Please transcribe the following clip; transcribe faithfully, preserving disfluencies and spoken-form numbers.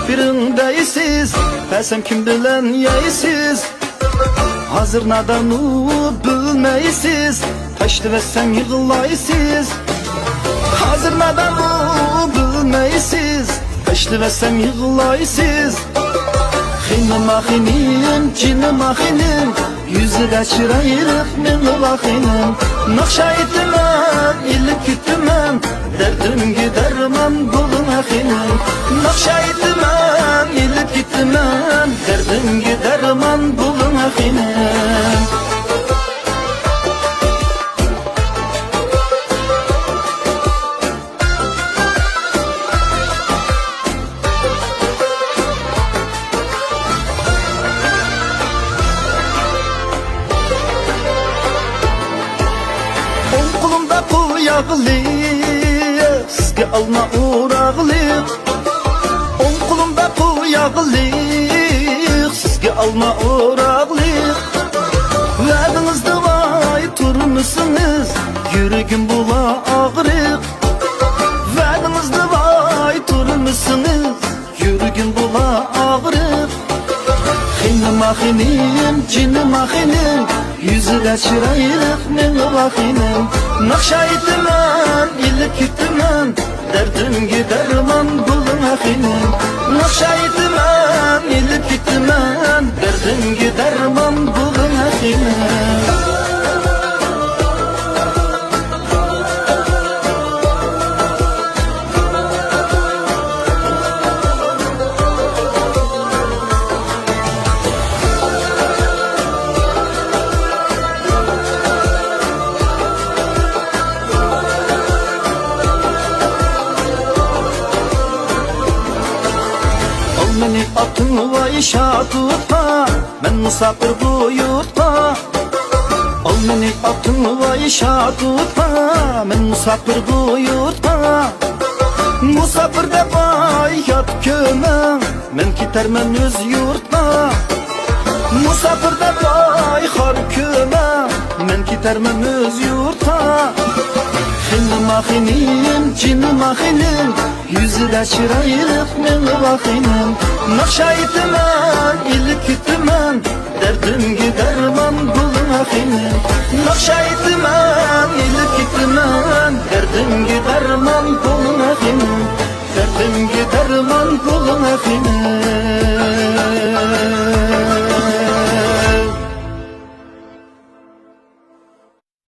بېرىڭ دەيسىز، بەرسەم كىم بىلەن يەيسىز؟ ھازىر نادانۇ بىلمەيسىز، تاشلىۋەتسەم يىغلايسىز. ھازىر نادانۇ بىلمەيسىز، تاشلىۋەتسەم يىغلايسىز. خېنىم ئاخېنىم، جېنىم ئاخېنىم، يۈزىدە چىرايلىق مېڭىۋا خېنىم. ناخشا ئېيتىمەن، ئېلىپ كېتىمەن، دەردىمگە دەرمان بولۇڭ ئاخېنىم. ناخشا ئېيتىمەن، ئېلىپ كېتىمەن، دەردىمگە دەرمان بولۇڭ ئاخېنىم. ئوڭ قولۇمدا قوياغلىق، سىزگە ئالما ئوراغلىق. ئوڭ قولۇمدا قوياغلىق، سىزگە ئالما ئوراغلىق. ۋەدىڭىزدە ۋاي تۇرمىسىڭىز، يۈرىكىم بولا ئاغرىق. ۋەدىڭىزدە ۋاي تۇرمىسىڭىز، يۈرىكىم بولا ئاغرىق. خېنىم ئاخېنىم، جېنىم ئاخېنىم، يۈزىدە چىرايلىق مېڭىۋا خېنىم. ناخشا ئېيتىمەن، ئېلىپ كېتىمەن، دەردىمگە دەرمان بولۇڭ ئاخېنىم. ناخشا ئېيتىمەن، ئېلىپ كېتىمەن، دەردىمگە دەرمان بولۇڭ ئاخېنىم. ئال مېنى ئاتىڭ ۋاي شادۇتقا، مەن مۇساپىر بۇ يۇرتقا. ئال مېنى ئاتىڭ ۋاي شادۇتقا، مەن مۇساپىر بۇ يۇرتقا. مۇساپىر دەپ ۋاي يات كۆمە، مەن كېتەرمەن ئۆز يۇرتقا. مۇساپىر دەپ ۋاي خار كۆمە، مەن كېتەرمەن ئۆز يۇرتقا. خېنىم ئاخېنىم، جېنىم ئاخېنىم، يۈزىدە چىرايلىق مېڭىۋا خېنىم. ناخشا ئېيتىمەن، ئېلىپ كېتىمەن، دەردىمگە دەرمان بولۇڭ ئاخېنىم. ناخشا ئېيتىمەن، ئېلىپ كېتىمەن، دەردىمگە دەرمان بولۇڭ ئاخېنىم. دەردىمگە دەرمان بولۇڭ ئاخېنىم.